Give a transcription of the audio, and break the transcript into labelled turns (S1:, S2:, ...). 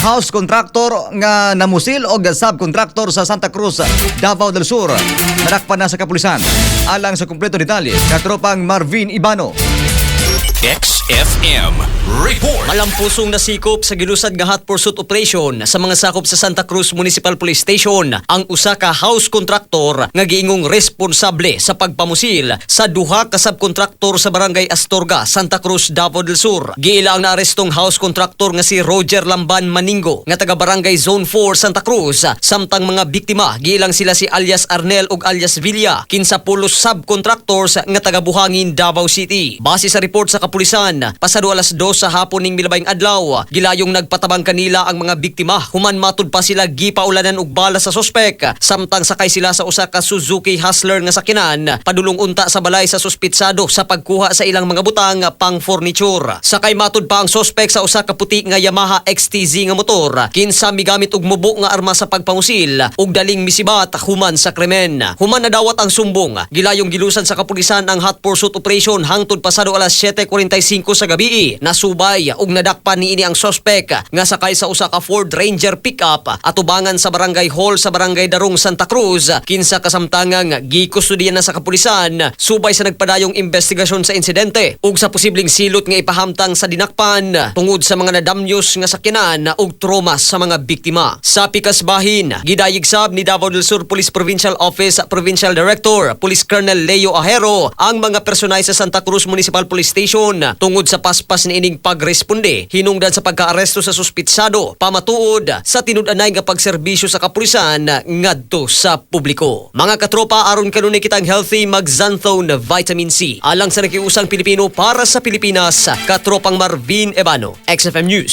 S1: House contractor nga namusil og subcontractor sa Santa Cruz, Davao del Sur. Nadakpan na sa kapulisan. Alang sa kumpleto detalye, katropang Marvin Ibano.
S2: XFM Report.
S3: Malampusong nasikop sa gilusad nga hot pursuit operation sa mga sakop sa Santa Cruz Municipal Police Station ang usa ka house contractor nga giingong responsable sa pagpamusil sa duha ka subcontractor sa Barangay Astorga, Santa Cruz, Davao del Sur. Giila ang naarestong house contractor nga si Roger Lamban Maningo nga taga Barangay Zone 4, Santa Cruz, samtang mga biktima giilang sila si alias Arnel ug alias Villa, kinsa pulos subcontractors nga taga Buhangin, Davao City. Base sa report sa kapulisan, pasado alas 2 sa hapon ning milabayng adlaw, gilayong nagpatabang kanila ang mga biktima human matud pa sila gipaulanan og bala sa sospek samtang sakay sila sa usa ka Suzuki Hustler nga sakyanan padulong unta sa balay sa suspitsado sa pagkuha sa ilang mga butang pang furniture. Sakay matud pa ang sospek sa usa ka puti nga Yamaha XTZ nga motor, kinsa migamit og mubo nga arma sa pagpangusil ug daling misibat human sa krimen. Human nadawat ang sumbong, gilayong gilusan sa kapulisan ang hot pursuit operation hangtod pasado alas 7:45 sa gabi. Nasubay ug nadakpan niini ang sospek nga sakay sa usa ka Ford Ranger pickup atubangan sa Barangay Hall sa Barangay Darong, Santa Cruz, kinsa kasamtangang gikustudiyan na sa kapulisan subay sa nagpadayong investigasyon sa insidente ug sa posibleng silot nga ipahamtang sa dinakpan tungod sa mga nadamyos nga sakyanan ug trauma sa mga biktima. Sa pikas bahin, gidayeg sab ni Davao del Sur Police Provincial Office Provincial Director Police Colonel Leo Ajero ang mga personay sa Santa Cruz Municipal Police Station tungod sa paspas niining pagresponde hinungdan sa pagkaaresto sa suspitsado, pamatuod sa tinud-anay nga pagserbisyo sa kapulisan ngadto sa publiko. Mga katropa, aron kanunay kitang healthy, mag-Xanthone Vitamin C. Alang sa nakiusang Pilipino para sa Pilipinas, katropang Marvin Ebano, XFM News.